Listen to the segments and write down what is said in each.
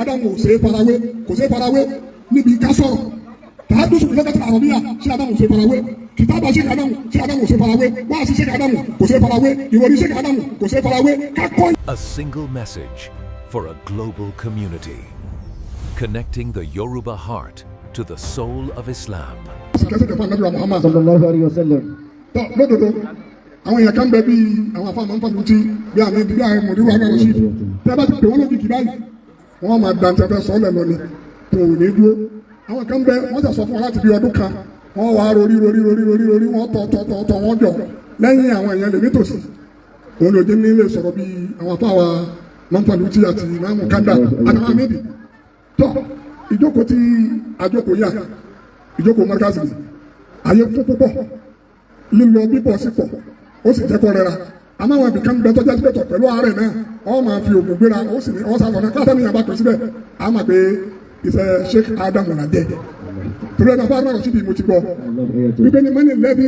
Ádámù ò ṣe é farawé, kò ṣe é farawé níbi ká sọ̀rọ̀. Tààdùsù lọ́kàtà àrọ̀bíyà, Sheikh Ádámù ò ṣe é farawé. Kìtàbà Sheikh Ádámù, Sheikh Ádámù ò ṣe é farawé. Wáàsí Sheikh Ádámù kò ṣe é farawé. Ìròyìn Sheikh Ádámù kò ṣe é farawé. Kákọ́. A single message for a global community. Connecting the Yoruba heart to the soul of Islam. Kẹsì tẹ̀fọ́ anabi wa Muhammad. Sallallahu alayhi wa sallam. Tọ́ lódodo, àwọn èèyàn kan bẹ bíi àwọn afọ àmọ́ nfàlù tí bí àmì bí àwọn mọ̀dúró àwọn ọ̀rọ̀ sí tẹ́ bá ti pè wọ́n lójijì báyìí, wọ́n máa dantẹ́ fẹ́ sọ ọ́ lẹ́nu ni tó ò ní dúró. Àwọn kan bẹ, wọ́n sọ fún wọn láti bí ọdún kan, wọ́n wá rorí rorí rorí rorí rorí, wọ́n tọ̀ tọ̀ tọ̀ tọ̀, wọ́n jọ lẹ́yìn àwọn èèyàn lè nítòsí òun ló dé nílé sọ̀rọ̀ bíi àwọn afọ àwọn mọ̀nfàlù tí àti ìmáàmù kanda àtàwọn méjì. Tọ́ ìjókòó tí àjókòó yà, ìjókòó mọ́ríkàsì àyè fún púpọ̀, lílọ bíbọ̀ sí pọ̀, ó sì jẹ́ kó rẹra. Àmọ́ àwọn ibìkan bẹ tọ́jú ẹsẹ̀ tọ̀ pẹ̀lú àárẹ̀ náà, ọ máa fi oògùn gbéra, ó sì ní ọ sálọ náà káfíń yàrá pẹ̀ síbẹ̀. A máa pé iṣẹ́ Sheikh Adamu là jẹ́ torí ẹ̀dá fáwọn ọ̀rọ̀ síbi mo ti gbọ́ wípé ní mani lẹ́bi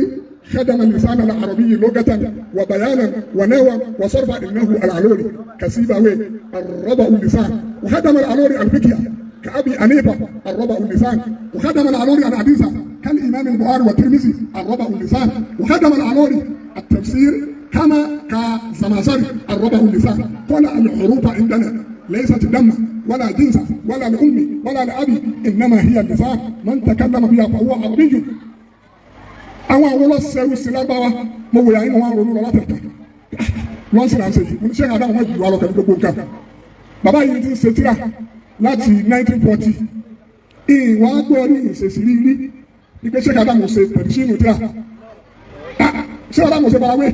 خدم اللسان العربي لغة وبيانا ونحوا وصرفا إنه العلوري كسيبويه الربع اللسان، وخدم العلوري الفقه كأبي حنيفة الربع اللسان، وخدم العلوري الحديث كالإمام البخاري والترمذي الربع اللسان، وخدم العلوري التفسير كما كزمخشري الربع اللسان. قال الحروف عندنا ليست دم ولا جنس ولا لأمي ولا لأبي، إنما هي اللسان، من تكلم بها فهو عربي. Àwọn ọlọ́sẹ̀rù sí lágbáwá, mo wòye àyìn, mo wá ronú lọ látẹ̀kẹ́ wọ́n sì náà ṣe yìí. Mo ní sẹ́yìn àdáwọn jù wá lọ pẹ̀lú gbogbo nǹkan. Bàbá yìí ti ń ṣe tíra láti 1940. Ìwà gbọ́ ní ìṣèṣì rí rí ìgbé sẹ́yìn àdáwọn ṣe pẹ̀lú sínú tíra. Ṣé àdáwọn ṣe farawé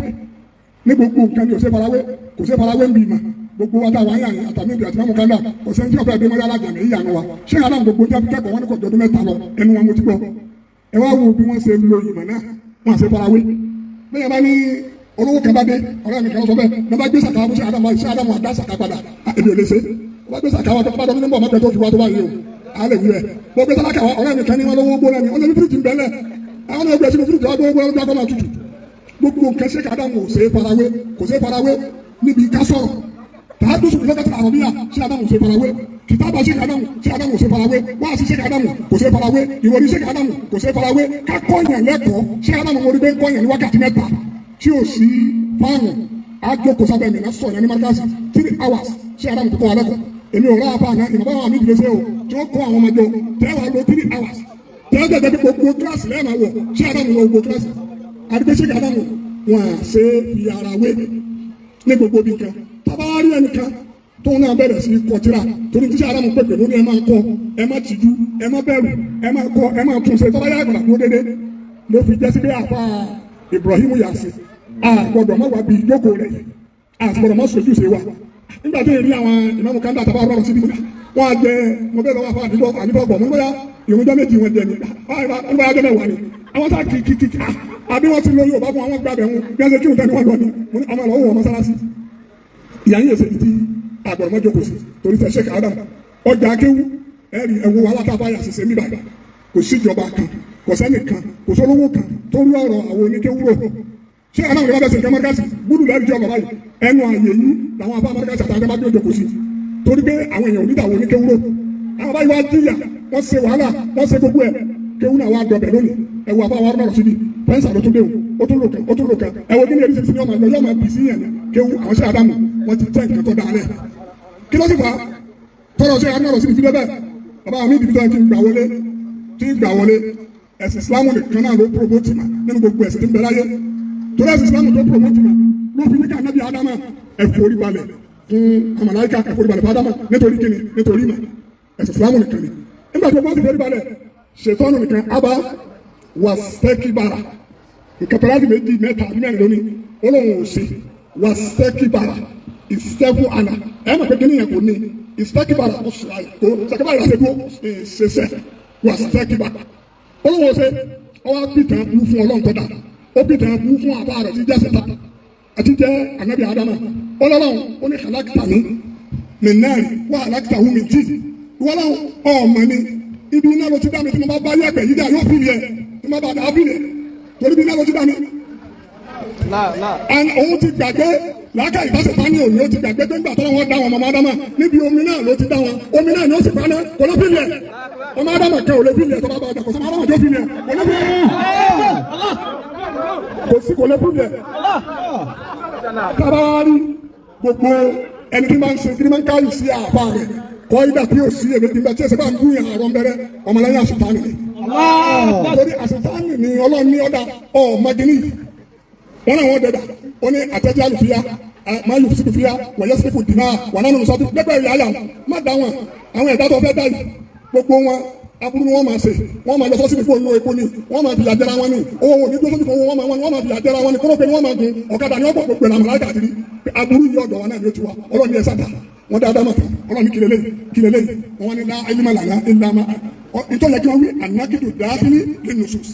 ní gbogbo nǹkan ni? Ò ṣe farawé, kò ṣe farawé ń bì mà. Gbogbo wa táwa yàn àtàmì ìdí àti mọ́mú kanda, kò sẹ́ni tí ọ̀fẹ́ ẹgbẹ́ mọ́lẹ́ alájàmẹ́ yíyanu wa. Ṣé àdáwọn gbogbo jẹ́ kẹ́kọ̀ọ́ wọn ní kò jọdún 3 lọ, ẹnu wọn mo ti gbọ́. Ẹ wá wo bí wọ́n ṣe lo ìmọ̀ náà, wọ́n ṣe farawé. Bẹ́ẹ̀ bá ní olówó kan bá dé, ọ̀rẹ́ mi kan sọ bẹ́ẹ̀ ní bá gbé sàkà fún ṣé Ádámù, ṣé Ádámù àdá sàkà padà, èmi ò lè ṣe. Ó bá gbé sàkà wa tó bá dọ́dún nígbà mọ́tò tó fi wá tó bá yìí o, a lè wí ẹ̀ bó gbé sàkà wa. Ọ̀rẹ́ mi kan ní wọn lówó gbóná ni, ó lè ní fíríjì ń bẹ́lẹ̀, àwọn ọmọ ẹgbẹ́ sínú fíríjì wa gbówó gbóná kọ́ máa tutù. Gbogbo nǹkan ṣé Ádámù ò ṣe é farawé, kò ṣe é farawé níbi ká sọ̀rọ̀. Tààdùsù lọ́kàtà àrọ̀bíyà, ṣé Ádámù ò ṣe farawé. Kìtàbà ṣe Ádámù, ṣé Ádámù ò ṣe farawé. Wáàsí ṣe Ádámù kò ṣe farawé. Ìròyìn ṣe Ádámù kò ṣe farawé. Kákọ́yàn lẹ́kọ̀ọ́ ṣé Ádámù, mo rí pé ń kọ́yàn ní wákàtí 3 tí ò sí fáànù, àjòkó sábẹ́ mi náà sọ̀rọ̀ ní márkàsì 3 hours. Ṣé Ádámù kọ́ wa lẹ́kọ̀ọ́? Èmi ò rà àfa àná ìmọ̀ báwọn àmì ìdílé ṣe o tí wọ́n kọ́ àwọn ọmọdé tẹ́ wàá lo 3 hours tẹ́ ẹ́ gbẹ̀gbẹ̀ gbogbo kíláàsì lẹ́ẹ̀ma wọ̀. Ṣé Ádámù wọ gbogbo kíláàsì àdìgbé? Ṣé Ádámù wọn à ṣe fi ara wé ní gbogbo bí nǹkan tábà rí ẹnìkan tóun náà bẹ̀rẹ̀ sí kọtíra torí tí Ádámù pèpè lórí ẹ máa kọ, ẹ má tìjú, ẹ má bẹ̀rù, ẹ máa kọ, ẹ máa túnṣe tọ́ba yá àgbàlá dúró dédé ló fi jẹ́ sí pé àfa Ibrahim Yasi a gbọ́dọ̀ má wà bí ìjókòó rẹ̀, a gbọ́dọ̀ má sojú ṣe wa. Nígbà tí èrí àwọn ìmáàmù kan dàtà bá rọrùn síbi wọn á jẹ, mo bẹ́ẹ̀ lọ́wọ́ àfa àdìgbò àdìgbò bọ̀, mo ní bóyá ìrúnjọ́ 2 wọn jẹ ni, wọ́n bóyá jọ 10 ni. Àwọn tá kì kì kì àbí wọ́n ti lo Yorùbá fún àwọn gbàgbẹ́ wọn bí wọ́n ṣe kírun tẹ́ni wọ́n lọ ni. Mo ní àwọn ọlọ́wọ́ wọn mọ́sálásí ìyá yín èsè tí àgbọ̀dọ̀ mọ́ jókòó sí torí tẹ Sheikh Adam ọjà akéwú ẹ̀rí ẹ̀wọ̀ wàhálà tá a bá yà ṣiṣẹ́ mi báyìí. Kò síjọba kan, kò sẹ́nì kan, kò sólówó kan tó rú ọ̀rọ̀ àwọn oníkéwú rò. Ṣé aláwọ̀ ìbá bẹ̀sẹ̀ nǹkan mọ́ríkàsì gbúdú lẹ́rìí jẹ́ ọ̀rọ̀ báyìí? Ẹnu àyè yìí làwọn afá mọ́ríkàsì àtàwọn ẹgbẹ́ bá gbé jókòó sí torí pé àwọn èèyàn onídàá oníkéwú rò. Àwọn báyìí wá jìyà, wọ́n ṣe wàhálà, wọ́n ṣe gbogbo ẹ̀, kéwú náà wá dọ̀bẹ̀ lónìí. Ẹ̀wọ̀ àbá wa rọrọ̀ síbi fẹ́ǹsà ló tún déwò, ó tún lò kan, ó tún lò kan. Ẹ̀wọ̀ kí ni èyí ṣe ní ọmọ lọ yọ ọmọ bì sí yẹn kéwú. Àwọn ṣe Ádámù wọ́n ti tẹ́ nǹkan tó dáa lẹ̀. Kí ló sì fà á tọrọ ṣe Ádámù rọ̀ síbi fi débẹ̀? Bàbá mi ìdìbò tó yẹ kí n gbà wọlé, tí ń gbà wọlé, ẹ̀sìn Ìsìlámù nìkan náà ló promote mà nínú gbogbo ẹ̀sìn tí ń bẹ láyé, torí ẹ̀sìn Ìsìlámù tó promote mà ló fi ní ká nábì Ádámà ẹ̀fọ́ orí balẹ̀ fún àmàláìka, ẹ̀fọ́ orí balẹ̀ fún Ádámà. Nítorí kíni? Nítorí mà ẹ̀sìn Ìsìlámù nìkan ni. Nígbà tó bá ti forí balẹ̀, ṣètọ́nù nìkan abá wà sẹ́kìbàrà nkàtàlá méjì, mẹ́ta àbí mẹ́rin lónìí, Ọlọ́run ò sí wà sẹ́kìbàrà ìsẹ́fù àná ẹ̀ mọ̀ pé kíni yẹn kò ní ìsẹ́kìbàrà kò sùn àyè kò sẹ́kìbàrà ṣe dúró ṣẹṣẹ wà sẹ́kìbàrà. Ọlọ́run ò ṣe ọwọ́ pìtàn bú fún Ọlọ́run tó dà, ó pìtàn bú fún àbá rẹ̀ tí jẹ́ sẹ́ta àti jẹ́ ànábì Ádámà. Ọlọ́run ó ní kàlákìtà ní mìnárì wà kàlákìtà wù mí tì wọ́n ọmọ ni ibi iná ló ti dá mi. Tí mo bá bá yẹ̀pẹ̀ yìí dá yóò fi yẹ, tí mo bá dà á fi yẹ torí ibi iná ló ti dá mi. And òun ti gbàgbé. Làákà ìbáṣepá ní òní ó ti gbàgbé pé ńgbà tọ́lọ́ wọn dá wọn ọmọ Ádámà níbi omi náà ló ti dá wọn, omi náà ni ó sì paná, kò ló fi lẹ̀. Ọmọ Ádámà kan ò lè fi lẹ̀ tó bá bá ọjà, kò sọ́mọ Ádámà tó fi lẹ̀, kò lè fi lẹ̀. Kò sí kò lè fi lẹ̀. Tábàárí gbogbo ẹni tí máa ń ṣe kí ni máa ń káyù sí àpá rẹ̀ kọ́ ibà tí yóò sí èmi tí ẹsẹ̀ bá ń gún yàn àrọ̀ ń bẹ̀rẹ̀ ọmọlẹ́yìn àṣetánì ni. Torí àṣetánì ni Ọlọ́run ní ọ̀dà ọ̀ọ́mọdé wọn náà wọn dẹ̀dà ó ní àtẹ́jẹ́ àlùfíà máa yù síbi fíà wọ̀nyẹ́ síbi dìnnà wà nánú sọ́tù gbẹgbẹ́ ìyá yà má dá wọn àwọn ẹ̀dá tó fẹ́ dá yìí gbogbo wọn aburú ni wọ́n máa ṣe, wọ́n máa lọ sọ́sibí fún inú epo ni wọ́n máa fìyà jẹra wọn ni owó wọn ò ní dúró sójú fún wọn, wọ́n máa fìyà jẹra wọn ni kórópè ni wọ́n máa gun ọ̀kadà ni wọ́n pọ̀ gbogbo ìlànà láti àtìrí aburú yìí ọ̀dọ̀ wọn náà ni ó ti wá. Ọlọ́run ní ẹ sábà wọ́n dáadáa mọ̀tàn Ọlọ́run ní kílélẹ́ kílélẹ́ wọn ní ilé lànà ìlànà ìtọ́jà kí wọ́n wí ànákìdù dáhìlì lẹ́nu sùs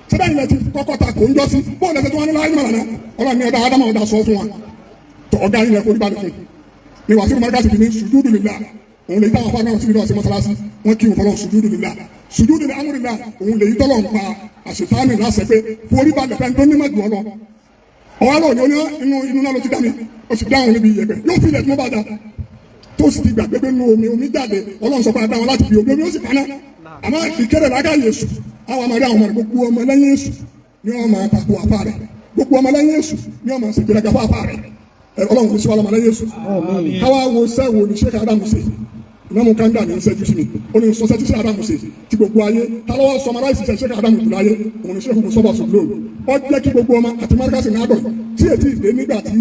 sẹ́dá ilẹ̀ ti kọ́kọ́ ta kò ń jọ sí bóòlù ẹsẹ̀ tí wọ́n ní láyé mọ̀lá Ọlọ́run ní ọ̀dà ádámà ọ̀dà sọ fún wa tó ọ̀gá ilẹ̀ kò ní balẹ̀ fún ni wàásù mọ́ríkàsì fi ní sùjúdù lillah òun lè táwọn afáàná síbi lọ́wọ́ sí mọ́sálásí wọ́n kí wọn fọlọ́ sùjúdù lillah sùjúdù li amrillah òun lè yí tọ́lọ̀ ń pa àṣetánì láṣẹ pé forí balẹ̀ fẹ́ tó ní má jù ọ lọ ọ̀wá lọ ní inú inú náà ló ti dá mi ó sì dáhùn níbi iyẹ̀pẹ̀ yóò fi ilẹ̀ tí mo bá da tó sì ti gbàgbé pé nínú omi omi jáde Ọlọ́run sọ pé a dá wọn láti fi omi omi ó sì paná àmọ́ ìkéré làákàyè èṣù àwọn ọmọdé àwọn ọmọdé gbogbo ọmọ lẹ́yìn èṣù ni wọ́n máa takò àfa rẹ̀ gbogbo ọmọ lẹ́yìn èṣù ni wọ́n máa ṣègbéraga fún àfa rẹ̀ Ọlọ́run kò sí wa lọ́mọ lẹ́yìn èṣù. Káwá wo sẹ́wò ní Sheikh Adamu ṣe ìmáàmù kanda ní ṣẹ́jú sí mi ó ní sọ sẹ́jú sí Adamu ṣe ti gbogbo ayé tálọ́wọ́ sọmaráìsì ṣe Sheikh Adamu jùlọ ayé òun ní Sheikh Mustapha Sùgbọ́n ó jẹ́ kí gbogbo ọmọ àti márkàsì nádọ̀ tí ètí ìdè nígbà tí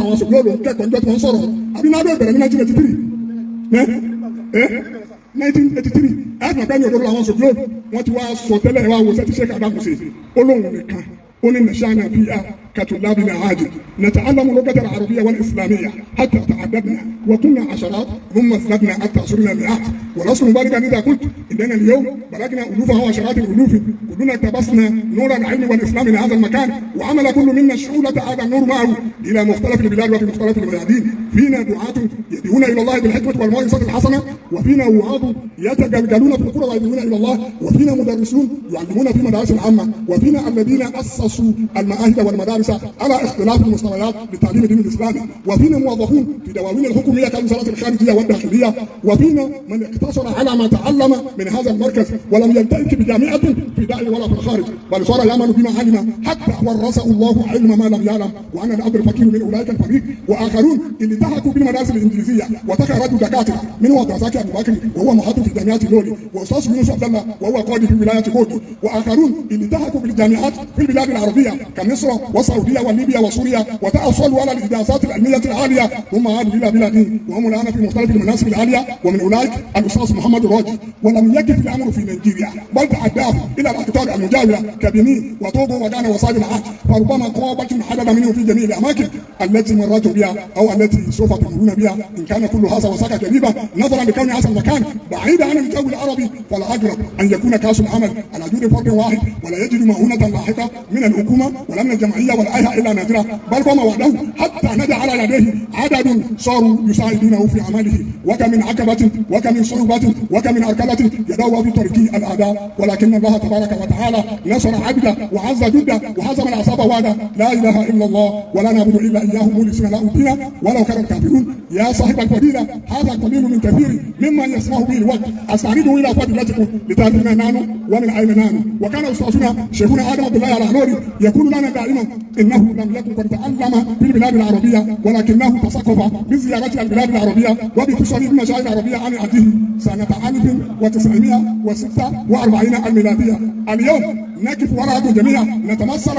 àwọn Sùgbọ́n ló ń kẹ́kọ̀ọ́ níjọ́ tí wọ́n sọ̀rọ̀ àbí nádọ̀ ìbẹ̀rẹ̀ ní 1983 ẹ̀sìn ọ̀pẹ́ ní òdodo àwọn Sùgbọ́n wọ́n ti wá sọ tẹ́lẹ̀ wá wo sẹ́tí Sheikh Adamu ṣe ó lóun nìkan ó ní nàṣánà fíà كطلابنا عاجل نتعلم اللغة العربية والإسلامية حتى تعددنا وكنا عشرات ثم ازددنا حتى صرنا مئات، ولست مبالغا إذا قلت إننا اليوم بلغنا ألوفا وعشرات الألوف، كلنا اقتبسنا نور العلم والإسلام من هذا المكان، وعمل كل منا شعلة هذا النور معه إلى مختلف البلاد وفي مختلف الميادين. فينا دعاة يدعون إلى الله بالحكمة والموعظة الحسنة، وفينا وعاظ يتجلجلون في القرى ويدعون إلى الله، وفينا مدرسون يعلمون في المدارس العامة، وفينا الذين أسسوا المعاهد والمدارس على اختلاف المستويات لتعليم الدين الاسلامي، وفينا موظفون في دواوين الحكوميه كالوزارات الخارجيه والداخليه، وفينا من اقتصر على ما تعلم من هذا المركز ولم يلتئك بجامعه في داخل ولا في الخارج، بل صار يعمل بما علم حتى ورثه الله علم ما لم يعلم. وانا الاب الفقير من اولئك الفريق، واخرون اللي التحقوا بالمدارس الانجليزيه وتخرجوا دكاتره، منهم عبد الرزاق ابو بكر وهو محاط في جامعه لولي، واستاذ يونس عبد الله وهو قاضي في ولايه كوكي، واخرون اللي التحقوا بالجامعات في البلاد العربيه كمصر والسعوديه وليبيا وسوريا، وتأصلوا على الإجازات العلمية العالية ثم عادوا إلى بلادهم وهم الآن في مختلف المناصب العالية، ومن أولئك الأستاذ محمد راجي. ولم يقف الأمر في نيجيريا بل تعداه إلى الأقطار المجاورة كبنين وطوغو وغانا وصاحب العهد، فربما قابلتم عددا منهم في جميع الأماكن التي مررت بها أو التي سوف تمرون بها. إن كان كل هذا وساك كذبة نظرا لكون هذا المكان بعيد عن الجو العربي، فالأقرب أن يكون كاس العمل على جود فرد واحد ولا يجد معونة لاحقة من الحكومة ولا من الجمعية ولا أيها إلا نادرة، بل قام وحده حتى ندى على يديه عدد صاروا يساعدونه في عمله، وكم من عقبة وكم من صعوبة وكم من عرقلة يدعو في طريق الأعداء، ولكن الله تبارك وتعالى نصر عبده وعز جده وهزم العصابة وعده. لا إله إلا الله ولا نعبد إلا إياه مخلصين له الدين ولو كره الكافرون. يا صاحب الفضيلة، هذا قليل من كثير مما يسمح به الوقت، أستعرضه إلى فضيلتكم لتعرفنا نحن ومن أين نحن. وكان أستاذنا شيخنا آدم عبد الله العنوري يقول لنا دائما إنه لم يكن قد تعلم في البلاد العربية، ولكنه تثقف بزيارة البلاد العربية وباتصاله بالمشايخ العربية عن عهده سنة 1946 الميلادية. اليوم نقف وراءكم جميعا نتمثل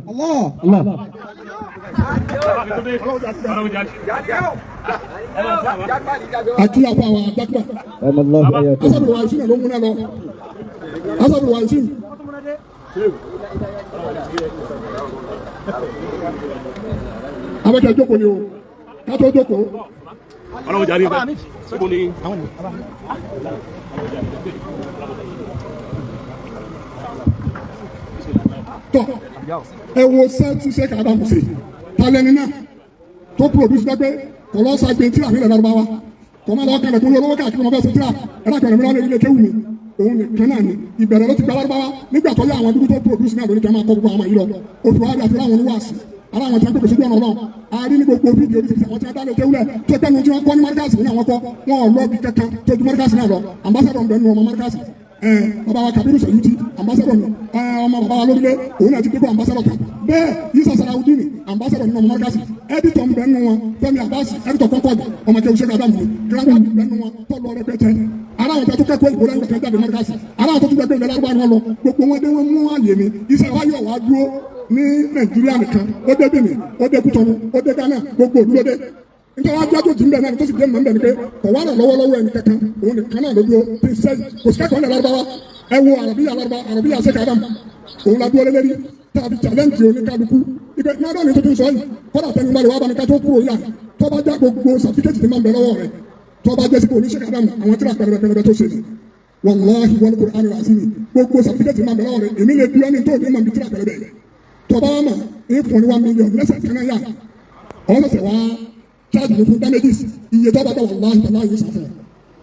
الله الله. Àti àfa àwọn àdàkùnà. Asábìrì wàásù náà ló múná lọ. Asábìrì wàásù. Abẹ́kẹ́ jókòó ni o, kátó jókòó. Ọlọ́run jàre bẹ́ẹ̀. Síbo ni? Tọ́ ẹ wo sẹ́ẹ̀tì Sheikh Adamu ṣe talẹ́ni náà tó produce dẹ́gbẹ́ kọlọ́sà gbé tíra nílẹ̀ Lárúbáwá kọ́má lọ́wọ́ kalẹ̀ kó lówó káàkiri ọmọ bẹ́ẹ̀ sọ tíra ẹ̀rọ àkàrà mi lọ́wọ́ ilé kéwù mi òun nìkan náà ni ìbẹ̀rẹ̀ ló ti gba Lárúbáwá nígbà tó yá àwọn dúdú tó produce náà lórí kí a máa kọ́ gbogbo àwọn yìí lọ oṣù wa àti láwọn oníwàásí Ara àwọn tí wọ́n pèpè sójú ọ̀nà Ọlọ́run a rí ní gbogbo fídíò oríṣiríṣi àwọn tí wọ́n dálé kéwúlẹ̀ tó pẹ́ nu tí wọ́n kọ́ ní mọ́ríkàsì ní àwọn kọ́ wọn ò lọ bí kankan tó ju mọ́ríkàsì náà lọ. Ambassadọ̀ ń bẹ nínú ọmọ mọ́ríkàsì, bàbá wa Kabiru Sẹ̀yìntì ambassadọ̀ ni, ọmọ bàbá wa lórílẹ̀ òun náà ti dé kó ambassadọ̀ kan bẹ́ẹ̀. Yisa Sarawudini ambassadọ̀ nínú ọmọ mọ́ríkàsì, editor ń bẹ nínú wọn, Fẹ́mi Abbas editor Concord ọmọ kéwú Sheikh Adam ni, grandpa ń bẹ nínú wọn tó lọ rẹpẹtẹ. Ara àwọn tó kẹ́kọ̀ọ́ ìbò lẹ́yìn kẹ́kẹ́ jáde mọ́ríkàsì, ara àwọn tó tún gbẹgbẹ́ ilẹ̀ lárúbá ni wọ́n lọ, gbogbo wọn dé wọn mú àyè ni. Iṣẹ́ wa yọ̀ wá dúró ní Nàìjíríà nìkan, ó dé Benin, ó dé Kútọ́nù, ó dé Ghana, gbogbo òlu ló dé. Nítorí wá jáde òjì ń bẹ̀ náà tó sì dé mọ̀ ń bẹ̀ ni pé kò wá ràn lọ́wọ́lọ́wọ́ ẹni kankan, òun nìkan náà ló dúró tí ń sẹ́yìn, kò sí kẹ́kọ̀ọ́ ní Lárúbáwá. Ẹ wo àràbíyà Lárúbá, àràbíyà Sheikh Adam, òun la dúró lélẹ́rí tá a fi challenge oníkálukú ibẹ̀ náà dọ́ni tó ti ń sọ yìí. Kọ́dà tẹnu balẹ̀ wá bá mi ká tó kúrò yá, tó bá já gbogbo sàtífíkẹ́tì tí máa ń bẹ lọ́wọ́ rẹ̀, tó bá jẹ́ sí pé oní Sheikh Adam àwọn tíra pẹlẹbẹpẹlẹbẹ tó ṣe ni, wàláhi wal Qur'an al-azim, gbogbo sàtífíkẹ́tì máa ń bẹ lọ́wọ́ rẹ̀, èmi lè bí ọ́nì tó ní màá bí tíra pẹlẹbẹ tó bá wà mà ń fún ní 1 million lẹ́sẹ̀ kan náà yá, ọ̀sẹ̀ wá charge mi fún damages iye tó bá dá, wàláhi tàlá yìí sàfẹ́.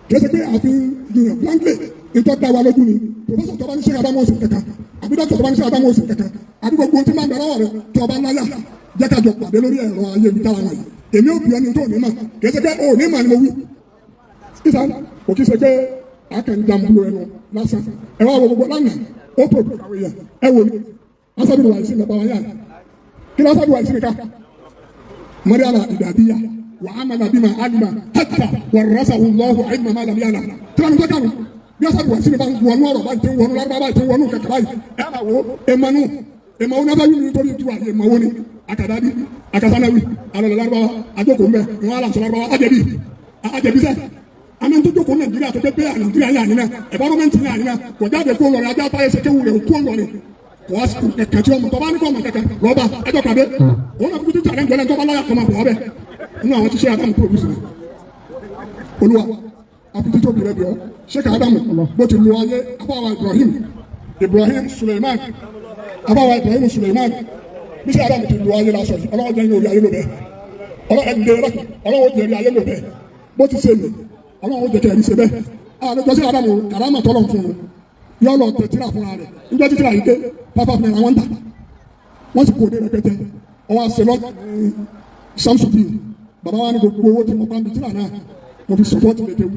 Kìí ṣe pé àfi gbìyànjú blankly, ntọ́ da wa lójú ni. Professor tó bá ní Sheikh Adam oṣù kankan, àbí dókítà tó bá ní Sheikh Adam oṣù kankan, àbí gbogbo tí máa ń bẹ lọ́wọ́ rẹ̀ tó bá láyà, jẹ́ ká jọ pàdé lórí ẹ̀rọ ayélujára wọ̀nyí, èmi ò bí ọ́ ní tó ní mà. Kìí ṣe pé ò ní mà ni mo wí sísan, kò kí ṣe pé a kàn jàmbúrò ẹnu lásán. Ẹ wá wo gbogbo lánàá ó tó àwọn èèyàn, ẹ wò ní asadu wa ìsìn nípa wọn yá kí ló asadu wa ìsìn nìka mọ́ríàlá ìdàbíyà wà á mọ̀nà bímọ alima hàtà wà rásà wùlọ́hù àìmọ̀ má làmúyà nà tí wọn tó kànú bí asadu wa ìsìn nípa wọnú ọ̀rọ̀ báyìí tí wọnú lárúbá báyìí tí wọnú kàkà báyìí. Ẹ máa wo emanu emawo náà bá yún mi nítorí tiwa emawo ni akadadi akasanawi alọlẹ lárúbáwá àjọkò mbẹ ìwọn alasọ lárúbáwá ajẹbi ajẹbi sẹ àmì tó jókòó Nàìjíríà tó dé pé Nàìjíríà yà yín náà environment yà yín náà kò jáde kó lọrẹ ajá táyé ṣe kéwù rẹ kó lọrẹ kò wá kẹkẹ tí ọmọ tọba ní kò ọmọ kẹkẹ lọba ẹjọ kàdé òun náà kúkú tí challenge ọlẹ́ni tọba láyà kọ́mọ bọ̀ ọbẹ̀ nínú àwọn tí ṣe Adamu produce ni. Olúwa àfitì tóbi rẹ bíọ́ Sheikh Adamu bó ti lu ayé afáwa Ibrahim Ibrahim Suleiman, afáwa Ibrahim Suleiman, bí ṣe Adamu ti lu ayé lásọ yìí, ọlọ́wọ́ jẹ́ orí ayé ló bẹ́ẹ̀, ọlọ́wọ́ jẹ́ orí ayé ló bẹ́ẹ̀ bó ti ṣe mi, ọlọ́wọ́ jẹ́ kẹ́rì ṣe bẹ́ẹ̀. Àlejò sí Adamu karama tọ́lọ̀ fún un yọ lọ tẹ tíra fúnra rẹ̀ níjọ́ tí tíra yìí dé 5 naira wọ́n ta, wọ́n sì kó dé rẹpẹtẹ. Ọwọ́ àṣẹ lọ Samsudeen bàbá wa ní gbogbo owó tí mo bá ń bi tíra náà mo fi support lè kéwu.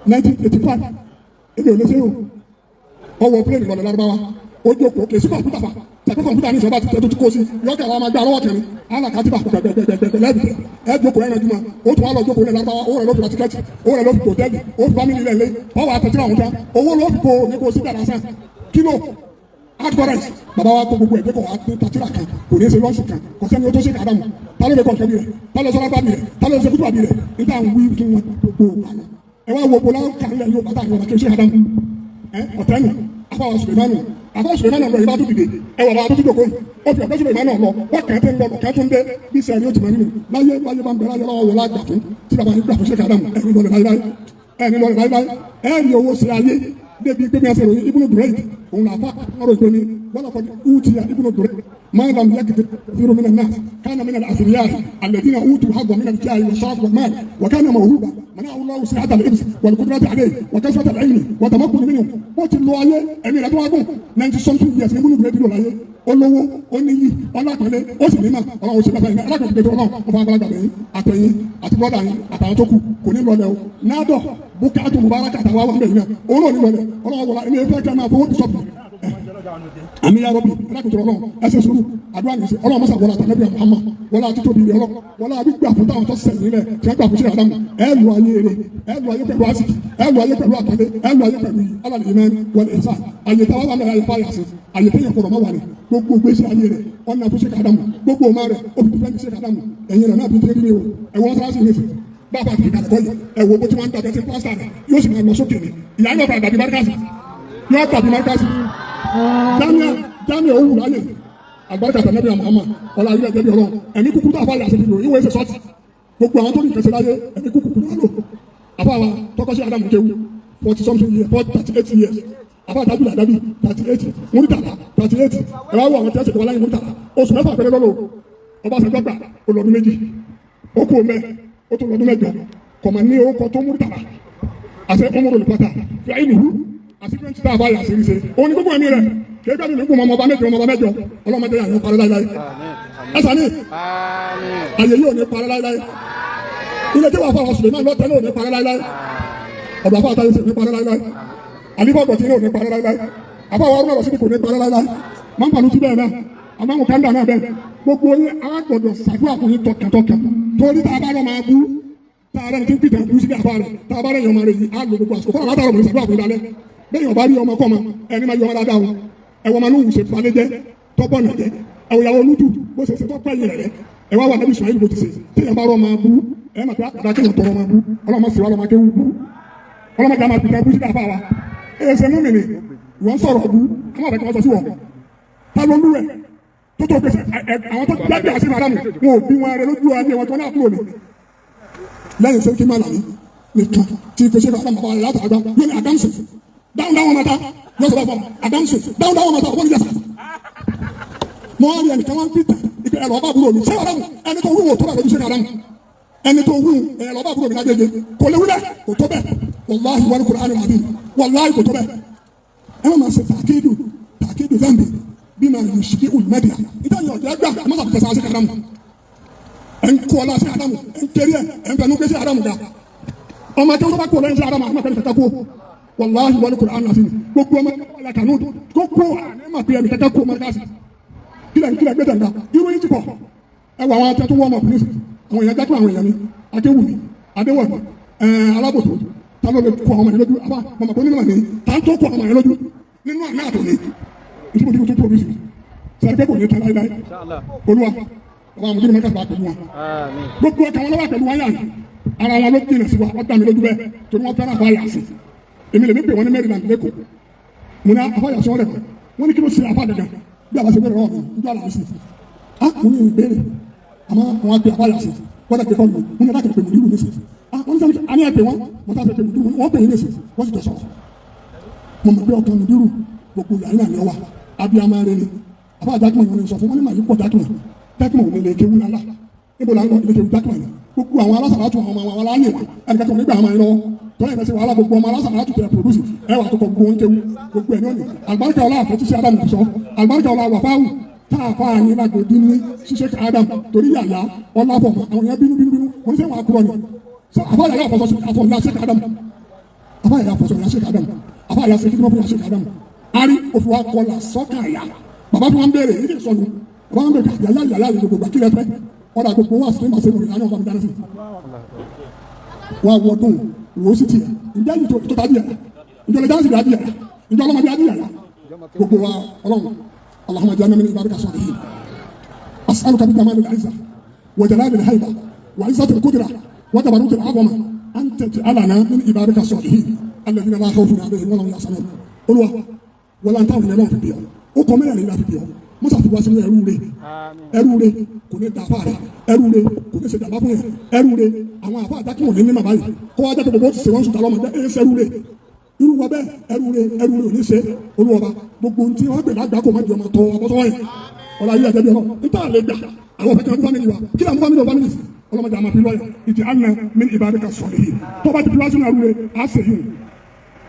1985 èmi ò lè ṣe o, ọwọ́ plane lọ́lẹ̀ lárúbáwá, ó jókòó kè sí kọ̀ǹpútà fa tàbí kọ̀ǹpútà ní ìṣọba ti tẹ́ tó ti kó sí yọkẹ́ wa máa gbé alọ́wọ́ kẹrin alakatiba gbẹgbẹgbẹgbẹ lẹ́bi tẹ ẹ jókòó ẹran juma, ó tún wá lọ jókòó ní lárúbáwá, owó rẹ ló fi ra tíkẹ́tì, owó rẹ ló fi hòtẹ́ẹ̀lì, ó fi fámìlì rẹ lé ọwọ́ àtẹ̀tẹ̀ àwọn tán, owó ló fi kó ní kó sí dàda sàn kílò advance. Bàbá wa kó gbogbo ẹ̀ dẹ́kọ̀ wa tatira kan kò ní í ṣe lọ́ọ̀ṣì kan, kò sẹ́ni o tó ṣe kàdámù ta ló lè kọ́ nǹkan bí rẹ̀, ta ló sọ́lá bá bí rẹ̀, ta ló ṣe kútu bí rẹ̀ níta ń wí fún wọn gbogbo àná. Ẹ wá wo bọ́lá kàlẹ́ yóò bàtà àwọn ọ̀nà kí n ṣe kàdámù ẹ ọ̀tẹ́ nù. Afáwọn Sulemanu, afáwọn Sulemanu lọ ìbá tó dìde, ẹ wà bá tó dìde kóyì ó fi ọ̀pẹ́ Sulemanu lọ wọ́n kàn tó ń lọ kàn tó ń dé bí sẹ́yìn yóò ti mọ̀ nínú láyé láyé bá ń bẹ̀rẹ̀ láyé lọ́wọ́ wọlé àgbà fún tí bàbá yìí gbà fún ṣe kàdámù ẹ̀mí lọ́lẹ̀ láyé ẹ̀mí lọ́lẹ̀ láyé ẹ̀rí owó ṣe ayé débi pé mi àṣẹ ìròyìn Ibùnú Dùrẹ́yì òun là fà ọ̀rọ̀ ìpè ní wọ́n lọ́kọ̀ uti ya Ibùnú Dùrẹ́yì máa lam yakid kathiru min an-nas kana min al-athriya alladhina utu hadda min al-jahi wa sharaf wal mal wa kana mawhuba mana'ahu Allahu si'ata al-ibs wal qudrati alayhi wa kasrata al-ilmi wa tamakkun minhu. Ó ti lo ayé ẹ̀mí rẹ̀ tó wá gùn 90 something years ní Ibùnú Dùrẹ́yì lò láyé, olówó oníyì ọlápẹ̀lẹ̀ ó sì ní mà ọlọ́run ṣe bàbá yìí alákọ̀ọ́sí pẹ̀lú ọlọ́run ọba àgbàlagbà lẹ́yìn àtẹ̀yìn àti bọ́dà yín àtàwọn tó kù kò ní lọlẹ̀ o nádọ̀ bukatu mubaraka àtàwọn àwọn ọmọ yìí náà òun náà ní lọlẹ̀ ọlọ́run wọlé ẹni ẹ̀fẹ́ kẹ́ máa fowó ti sọ̀tù àmì ya rọ́bì alákòótọ́ ọlọ́run ẹsẹ̀ sùúrù àdúrà nìṣe ọlọ́run mọ́sá wọlé àtàlẹ́bí Muhammad wọlé àtútóbi rẹ ọlọ́run wọlé àdúgbò àfúntà àwọn tó sẹ̀yìn rẹ tí wọ́n gbà fún sílẹ̀ àdámù ẹ lu ayé rẹ, ẹ lu ayé pẹ̀lú àsìkì, ẹ lu ayé pẹ̀lú àpàlẹ, ẹ lu ayé pẹ̀lú yìí alàlẹ́ ìmẹ́ wọlé ẹ̀sà ayé táwa wà lẹ́yìn ayé fáyà sí ayé téèyàn kọ̀rọ̀ mọ́ wà ní gbogbo gbèsè ayé rẹ ọ̀nà fún sílẹ̀ àdámù gbogbo ọmọ rẹ ó fi fẹ́ sílẹ̀ àdámù ẹ̀yìn rẹ náà fi tẹ́lẹ̀ ní o ẹ̀wọ̀n sára ní bàbá àti ìdàgbọ́ yìí ẹ̀wọ̀ bó ti máa ń dàgbẹ́ tí pásítà rẹ̀ yóò sì máa lọ sókè ní ìyá yóò padà dàbí márkàsì, yóò dàbí márkàsì jamiu jamiu owó láyè àgbàdàkà tànàbí Muhammad ọlá ayé ẹgbẹ́ bí ọlọ́run ẹ̀mí kúkú tó àfáàyè àṣẹ fìlò ìwé ṣe sọ́ọ̀tì gbogbo àwọn tó ní ìkẹsẹ̀ láyé ẹ̀mí kúkú kúrò lò. Àfáàwà tọkọsí Adamu kéwu 40 something years, 38 years. Àfáà tábìlì àdábì 38, múrítàlá 38. Ẹ̀ wá wọ àwọn tí wọ́n ṣètò wọn láyé múrítàlá oṣù 6 péré lọ́lọ́. Ọbásanjọ́ gbà ó lọ́dún 2, ó kú omi ó tún lọ́dún 8 kọ̀mọ̀ ní orúkọ tó múrítàlá àṣẹ ọmọdé olùpàtà fi àyè nìhu àti fẹ́ǹtì tá a bá yà sí ṣe òun ni gbogbo ẹ̀mí rẹ̀ kéka mi nígbò ọmọ ọba mẹ́jọ ọmọ ọba mẹ́jọ ọlọ́mọdé yà yọ parí láíláí. Ẹ sàmì àyè yóò ní parẹ́ láéláé. Ilé tí wàá fọ àwọn Suleiman lọ́tẹ̀ náà ò ní parẹ́ láéláé. Ọ̀dọ̀ àfọ àtàyè sì ní parẹ́ láéláé. Àlífọ̀ ọ̀dọ̀tí náà ò ní parẹ́ láéláé. Àfọ àwọn ọ̀rọ̀ síbi kò ní parẹ́ láéláé. Máa ń pàlú sí bẹ́ẹ̀ náà. Àmọ́ àwọn kàńdà náà bẹ́ẹ̀. Gbogbo yín á gbọ́dọ̀ ṣàdúrà fún yín tọkàntọkàn. Torí tá a bá lọ máa bú tá a rẹ̀ ní pìtàn bú síbi àfa rẹ̀ tá a bá rẹ̀ yàn máa rẹ̀ yìí á lò gbogbo àsìkò. Fọlá látàrọ̀ mọ̀ ní ṣàdúrà fún yín lálẹ́. Bẹ́ẹ̀ yàn bá rí ọmọ kọ́ ma ẹni máa yọ ọmọ dáadáa o. Ẹ̀wọ̀n máa lóhùn ṣe falẹ̀ jẹ́ tọ́pọ̀ nà jẹ́. Ẹ̀wọ̀n ìyàwó olúdù bó ṣe ṣe tọ́pẹ́ yìí rẹ̀ ẹ̀ wá wà nábì Ismail bó ti ṣe. Téèyàn bá rọ máa bú ẹ̀ máa pẹ́ àdá kéèyàn tọrọ máa bú ọlọ́mọ sì wá lọ́mọ kéwú bú ọlọ́mọ jà máa pìtàn bú sí káfá wa. Ẹ̀ ṣe mú mi ni wọ́n sọ̀rọ̀ bú àwọn àbẹ̀kẹ́ wọn sọ sí wọ̀ ta ló lú ẹ̀ tó tó pèsè àwọn tó jáde àti màdàmù wọn ò bí wọn rẹ lójú ayé wọn tó ní àbúrò mi. Lẹ́yìn sẹ́kí má làní nìkan tí pèsè fún àdàmù bàbá rẹ̀ látàgbà yóò ní àdámsì dáhùn dáhùn ọmọ ta yóò sọ fún àdámsì dáhùn dáhùn ọmọ ta ọmọ níjàsà. Mọ rí ẹnìkan wọn pìtà ìpè ẹ̀rọ ọba àbúrò mi ṣé àdàmù ẹni tó wúwo tó bá lójú ṣe àdàmù ẹni tó wúwo ẹ̀rọ ọba àbúrò mi lágbègbè kò lè wí bẹ́ẹ̀ kò tó bẹ́ẹ̀ wàláhi wal Qur'an al-azim wàláhi kò tó bẹ́ẹ̀. Ẹ má ma ṣe tàkídù tàkídù zambi bí ma yù sí olùmẹ́dìá níta yọ̀ ọ̀jẹ̀ gbà ẹ má sàbùkẹ́ sáà sí kàdámù ẹ̀ ń kọ́ ọlá sí àdámù ẹ̀ ń kéré ẹ̀ ẹ̀ ń fẹnu ké sí àdámù ga ọmọ akẹ́wọ́n tó bá kó lẹ́yìn sí àdámù àmọ́ kẹ́lẹ́ kẹ́kẹ́ kó wàláhi wal Qur'an al-azim gbogbo ọmọ akẹ́wọ́n la kànú kó kó àná má pè é mi kẹ́kẹ́ kó ọmọ káàsì kílẹ̀ kílẹ̀ gbé dàgbà irú yìí ti pọ̀ ẹ wọ àwọn akẹ́tọ́ wọ́n mọ̀ pínísì àwọn èèyàn dákú àwọn èèyàn mi akéwùmí adéwọ̀n alábòtò ta ló lè kó àwọn ọmọ yẹn lójú àbá mọ̀mọ́ kó nínú àná ta ń tó kó àwọn ọmọ yẹn lójú nínú àná àtòní ìtumọ̀ tó tó produce sáré kò ní tán láíláí olúwa bàbá àwọn mọ̀tò bá pẹ̀lú wọn gbogbo ọkàn wọn lọ́wọ́ pẹ̀lú wọn yàn ara wọn ló jìnà sí wa ọ̀dà mi lójú bẹ́ẹ̀ torí wọn fẹ́ràn àfáàyà sí èmi lèmi pè wọn ní Maryland lẹ́kọ̀ọ́ mo ní àfáàyà sọ rẹ̀ wọ́n ní kí ló ṣe àfáà dandan bí àbá ṣe bẹ̀rẹ̀ ọ̀rọ̀ mi njọ́ àlàmísì á mo ní ìbéèrè àmọ́ wọn á pe àfáàyà sí wọ́n dàgbé kọ́ọ̀lù mo ní adákẹ́ pé mo nílùú nísì wọ́n ní sẹ́ni àní ẹ̀ pè wọ́n mo tá a fẹ́ pé mo nílùú wọ́n pè yín nísì wọ́n sì jọ sọ̀rọ̀ mo mọ̀ pé ọkàn mi dírù gbogbo yàrá náà ni ọ wà abiyamọ rẹ ni àbá jákèmọ̀ ìwọ̀n ni sọ fún wọn ní màá yí pọ̀ jákèmọ̀ jákèmọ̀ òní lè kéwú lálá níbo la ń lọ ilé kéwú jákèmọ̀ ni gbogbo àwọn alásàlátù àwọn ọmọ àwọn aláyè wọn ẹnì kankan nígbà àwọn ẹ̀rọ tọ́lá ìfẹsẹ̀ wàhálà gbogbo ọmọ alásàlátù tẹ̀ pòdùsì ẹ wà tó kọ gbogbo oúnjẹ gbogbo ẹ̀ ní òní àlùbáríkà ọlá àfẹ́tíṣe Ádámù sọ àlùbáríkà ọlá wàfáwù tá a fa àyìn lágbòdì ní ṣíṣe Ádámù torí yàyà ọlá bọ̀ àwọn èèyàn bínú bínú bínú wọn ní sẹ́wọ̀n àkúrọ̀ ni àfa yàyà àfọ̀sọ àfọ̀ yà ṣe Ádámù àfa yàyà àfọ̀sọ yà ṣe Ádámù àfa yàyà ṣe kíkọ́ fún yà ṣe Ádámù ari òfin wa kọlà sọ́kà yà bàbá tí wọ́n béèrè yìí kì í sọnù bàbá wọn béèrè yàyà yàyà yìí gbogbo àkílẹ̀ fẹ́ ọ̀dà gbogbo wa sí ma ṣe lórí àná ọ̀gá mi dáná sí. Wà á wọ dùn wò ó sì tiẹ̀ ǹjẹ́ yìí tó ta di yàrá ǹjẹ́ ọlọ́jà sì di yàrá ǹjẹ́ ọlọ́mọdé di yàrá gbogbo wa ọlọ́run Allahumma ja'alna min ibadika salihin as'aluka bi jamalil izza wa jalalil hayba wa izzatil qudra wa tabarutil azama an taj'alana min ibadika salihin alladhina la khawfun alayhim wa la hum yahzanun. Olúwa wọ́n táwọn ènìyàn náà fi bí ọ ó kọ́ mẹ́rin nígbà fi bí ọ mọ́sá fi wá sínú ẹrú rẹ ẹrú rẹ kò ní dàáfà rẹ ẹrú rẹ kò ní ṣe dàbá fún yẹn ẹrú rẹ àwọn àfa àdákùn ní mímọ̀ báyìí kó wá jáde gbogbo ṣe wọ́n sùn tàlọ́mọ ẹ ṣe ẹrú rẹ irú wa bẹ́ẹ̀ ẹrú rẹ ẹrú rẹ ò ní ṣe olúwọba gbogbo ohun tí wọ́n gbè lágbàá kò má di ọmọ tọ́ abọ́sọ́wọ́ yẹn ọ̀la yìí àjẹbí ọlọ́ níta lè gbà àwọn òfin kan fámìlì wa kí làwọn fámìlì wa fámìlì sí ọlọ́mọdé àmà fi lọ́yà ìtì àná min ibadika salihin tó bá ti fi wá sínú ẹrú rẹ á ṣèyí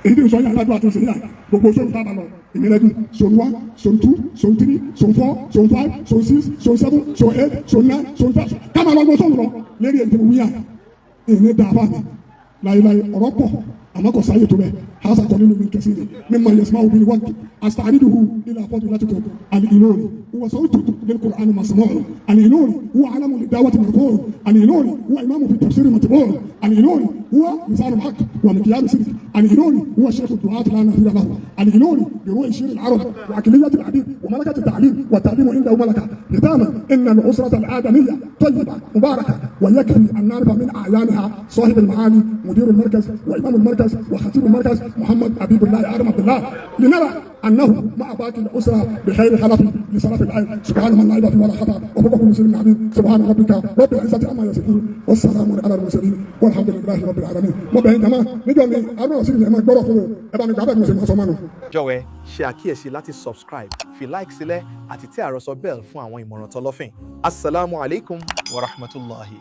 èyí tí n sọ yín aládùn àtúnṣe yín gbogbo sóòrù tá a bá lọ ìmílẹ́dùn zone 1 zone 2 zone 3 zone 4 zone 5 zone 6 zone 7 zone 8 zone 9 zone 10 ká máa lọ gbọ́ sóòrù lọ lérí èyí tí mo wí yà ìní dàbà mi láyéláyé ọ̀rọ̀ pọ̀ àmọ́ kò sáyé tó bẹ́ẹ̀ hasa kọ́ nínú mi kẹsí ni mímọ yasma obi wọ́n astariduhu ila fadilatikum al-ilori huwa sawtu lil-Qur'an masmu'un al-ilori huwa alamu lid-da'wati marfu'un al-ilori huwa imamu fi tafsir matbu'un al-ilori huwa lisan al-haqq wa miqyar sidq al-ilori huwa shaykh ad-du'at la nadhira lahu al-ilori بروح شير العرب وعقلية العبيد وملكة التعليم والتعليم عنده ملكة ختاما إن الأسرة الآدمية طيبة مباركة ويكفي أن نعرف من أعيانها صاحب المعالي مدير المركز وإمام المركز وخطيب المركز محمد حبيب الله آدم عبد الله لنرى أنه مع باقي الأسرة بخير خلف لصلاة العين. سبحان من لا عيب فيه ولا خطأ وفوق كل شيء عليم. سبحان ربك رب العزة عما يصفون والسلام على المرسلين والحمد لله رب العالمين. Mo bẹ̀ yín jama níjọ́ mi arúgbó ọ̀sìn ìyẹn gbọ́dọ̀ fún mi ẹ bá mi gbà bẹ́ẹ̀ mo sì máa sọ mánu. Jọ̀wọ́ ṣe àkíyèsí láti subscribe, fi like sílẹ̀ àti tẹ àròsọ bell fún àwọn ìmọ̀ràn tọlọ́fìn. Assalamu alaikum wa rahmatullahi.